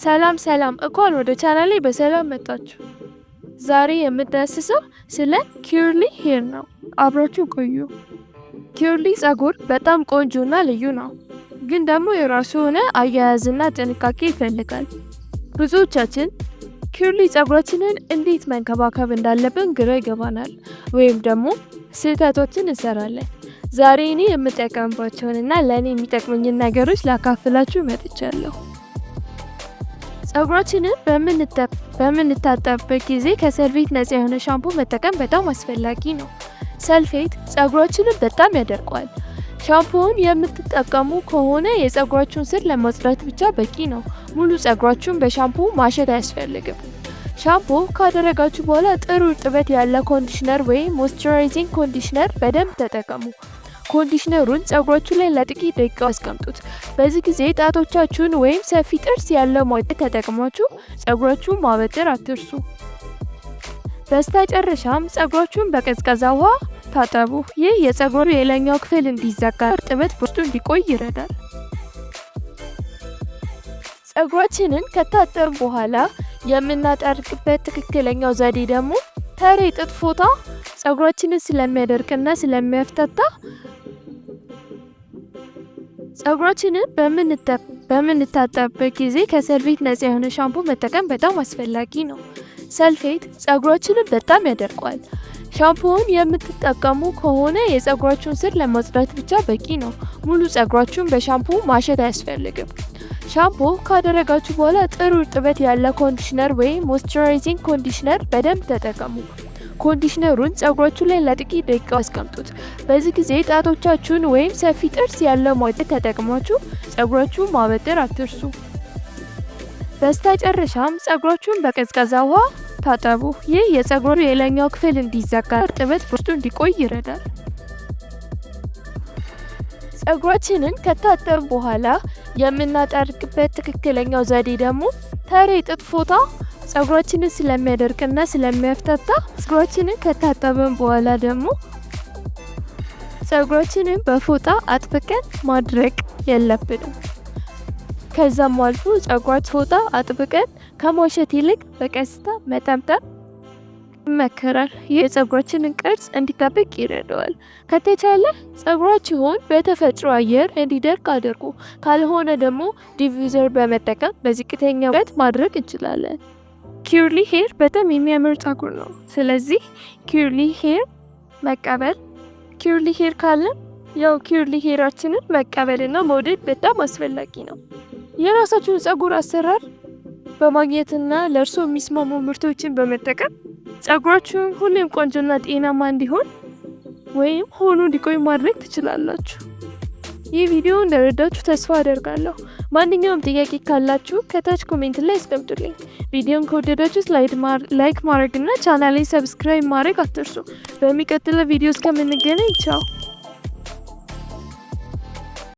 ሰላም ሰላም፣ እንኳን ወደ ቻናሌ በሰላም መጣችሁ። ዛሬ የምዳስሰው ስለ curly hair ነው። አብራችሁ ቆዩ። Curly ጸጉር በጣም ቆንጆና ልዩ ነው፣ ግን ደግሞ የራሱ የሆነ አያያዝና ጥንቃቄ ይፈልጋል። ብዙዎቻችን curly ጸጉራችንን እንዴት መንከባከብ እንዳለብን ግራ ይገባናል፣ ወይም ደግሞ ስህተቶችን እንሰራለን። ዛሬ እኔ የምጠቀምባቸውንና ለእኔ የሚጠቅሙኝን ነገሮች ላካፍላችሁ መጥቻለሁ። ጸጉራችንን በምንታጠብበት ጊዜ ከሰልፌት ነጻ የሆነ ሻምፖ መጠቀም በጣም አስፈላጊ ነው። ሰልፌት ጸጉራችንን በጣም ያደርቀዋል። ሻምፖውን የምትጠቀሙ ከሆነ የጸጉራችሁን ስር ለማጽዳት ብቻ በቂ ነው። ሙሉ ጸጉራችሁን በሻምፖ ማሸት አያስፈልግም። ሻምፖ ካደረጋችሁ በኋላ ጥሩ እርጥበት ያለ conditioner ወይም moisturizing conditioner በደንብ ተጠቀሙ። Conditioner ኡን ጸጉራችሁ ላይ ለጥቂት ደቂቃ አስቀምጡት። በዚህ ጊዜ ጣቶቻችሁን ወይም ሰፊ ጥርስ ያለው ማውጫ ተጠቅማችሁ ጸጉራችሁን ማበጠር አትርሱ። በስተመጨረሻም ጸጉራችሁን በቀዝቃዛ ውሃ ታጠቡ። ይህ የጸጉሩ የላይኛው ክፍል እንዲዘጋ፣ እርጥበት በውስጡ እንዲቆይ ይረዳል። ጸጉራችንን ከታጠብን በኋላ የምናጠርቅበት ትክክለኛው ዘዴ ደግሞ ተሬ ጥጥ ፎጣ ጸጉራችንን ስለሚያደርቅና ስለሚያፍታታ፣ ጸጉራችንን በምንታጠብበት ጊዜ ከሰልፌት ነጻ የሆነ ሻምፖ መጠቀም በጣም አስፈላጊ ነው። ሰልፌት ጸጉራችንን በጣም ያደርቀዋል። ሻምፖውን የምትጠቀሙ ከሆነ የጸጉራችሁን ስር ለማጽዳት ብቻ በቂ ነው። ሙሉ ጸጉራችሁን በሻምፖ ማሸት አያስፈልግም። ሻምፖ ካደረጋችሁ በኋላ ጥሩ እርጥበት ያለ conditioner ወይም moisturizing conditioner በደንብ ተጠቀሙ። Conditioner ኡን ጸጉራችሁ ላይ ለጥቂት ደቂቃ አስቀምጡት። በዚህ ጊዜ ጣቶቻችሁን ወይም ሰፊ ጥርስ ያለው ማውጫ ተጠቅማችሁ ጸጉራችሁን ማበጠር አትርሱ። በስተመጨረሻም ጸጉራችሁን በቀዝቃዛ ውሃ ታጠቡ። ይህ የጸጉሩ የላይኛው ክፍል እንዲዘጋ፣ እርጥበት በውስጡ እንዲቆይ ይረዳል። ጸጉራችንን ከታጠብን በኋላ የምናጠርቅበት ትክክለኛው ዘዴ ደግሞ ተሬ ጥጥ ፎጣ ጸጉራችንን ስለሚያደርቅና ስለሚያፍታታ፣ ጸጉራችንን ከታጠብን በኋላ ደግሞ ጸጉራችንን በፎጣ አጥብቀን ማድረቅ የለብንም። ከዛም አልፎ ጸጉራችን ፎጣ አጥብቀን ከማሸት ይልቅ በቀስታ መጠምጠም ይመከራል። ይህ የጸጉራችንን ቅርጽ እንዲጠብቅ ይረዳዋል። ከተቻለ ጸጉራችሁን በተፈጥሮ አየር እንዲደርቅ አድርጉ። ካልሆነ ደግሞ diffuser በመጠቀም በዝቅተኛ ሙቀት ማድረቅ እንችላለን። Curly hair በጣም የሚያምር ጸጉር ነው። ስለዚህ curly hair መቀበል፣ curly hair ካለን ያው curly hair ኣችንን መቀበልና መውደድ በጣም አስፈላጊ ነው። የራሳችሁን ጸጉር አሰራር በማግኘትና ለእርስዎ የሚስማሙ ምርቶችን በመጠቀም ጸጉራችሁን ሁሌም ቆንጆና ጤናማ እንዲሆን ወይም ሆኖ እንዲቆይ ማድረግ ትችላላችሁ። ይህ ቪዲዮ እንደረዳችሁ ተስፋ አደርጋለሁ። ማንኛውም ጥያቄ ካላችሁ ከታች comment ላይ አስቀምጡልኝ። ቪዲዮን ከወደዳችሁት like ማድረግ እና ቻናሌን subscribe ማድረግ አትርሱ። በሚቀጥለው ቪዲዮ እስከምንገናኝ ቻው።